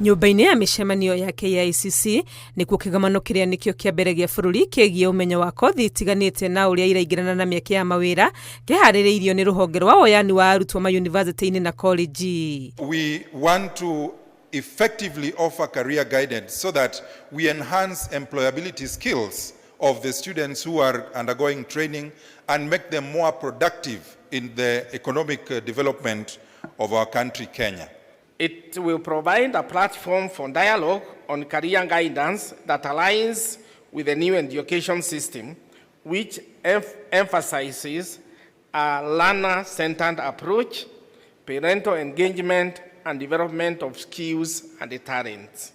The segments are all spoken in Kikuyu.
Nyũmba-inĩ ya mĩcemanio ya KICC nĩkuo kĩgomano kĩrĩa nĩkĩo kĩa mbere gĩa bũrũri kĩgiĩ ũmenyo wa kothi itiganĩte na ũrĩa iraingĩrana na mĩeke ya mawĩra kĩharĩrĩirio nĩ rũhonge rwa woyani wa arutwo mayunivasĩtĩ-inĩ na kolenji. We want to effectively offer career guidance so that we enhance employability skills of the students who are undergoing training and make them more productive in the economic development of our country, Kenya. It will provide a platform for dialogue on career guidance that aligns with the new education system, which emphasizes a learner-centered approach, parental engagement, and development of skills and talents.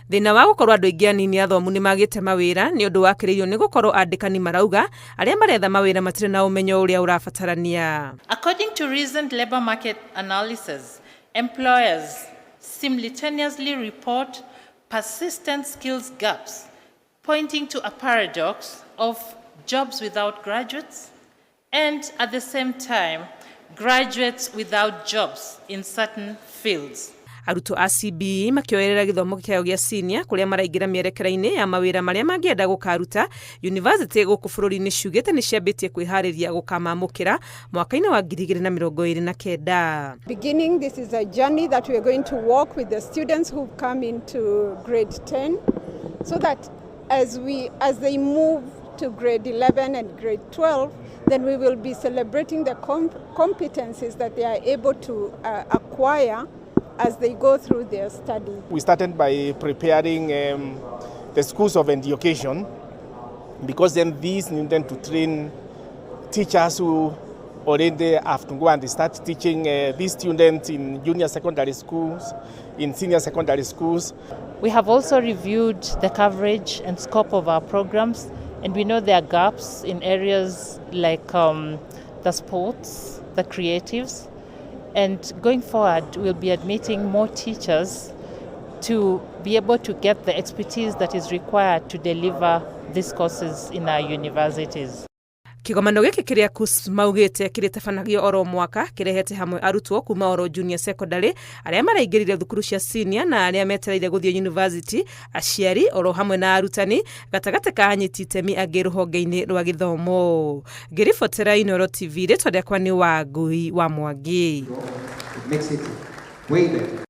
Thĩna wa gũkorwo andũ aingĩ anini athomu nĩ magĩte mawĩra nĩ ũndũ wakĩrĩirio nĩ gũkorwo andĩkani marauga arĩa maretha mawĩra matirĩ na ũmenyo ũrĩa ũrabatarania. According to recent labor market analysis, employers simultaneously report persistent skills gaps, pointing to a paradox of jobs without graduates and, at the same time, graduates without jobs in certain fields. Arutwo a CBE makĩoerera gĩthomo kĩao gĩa senior kũrĩa maraingĩra mĩerekera-inĩ ya mawĩra marĩa mangĩenda gũkaruta, yunivasĩtĩ gũkũ bũrũri-inĩ ciugĩte nĩ ciambĩtie kwĩharĩria gũkamamũkĩra mwaka-inĩ wa 2029. Beginning, this is a journey that we are going to walk with the students who've come into grade 10, so that as they move to grade 11 and grade 12, then we will be celebrating the competencies that they are able to acquire as they go through their study. We started by preparing the schools of education, because then these needed to train teachers who already have to go and start teaching these students in junior secondary schools, in senior secondary schools. We have also reviewed the coverage and scope of our programs, and we know there are gaps in areas like the sports, the creatives, and going forward we'll be admitting more teachers to be able to get the expertise that is required to deliver these courses in our universities. Kĩgomano gĩkĩ kĩrĩa KUCCPS maugĩte kĩrĩtabanagio oro mwaka kĩrehete hamwe arutwo kuma oro junior secondary arĩa maraingĩrire thukuru cia senior na arĩa metereire gũthiĩ university, aciari oro hamwe na arutani gatagatĩ ka anyiti itemi angĩ rũhonge-inĩ rwa gĩthomo. Ngĩribotera Inooro TV, rĩtwa rĩakwa nĩ Wangui wa Mwangi. It makes it way better.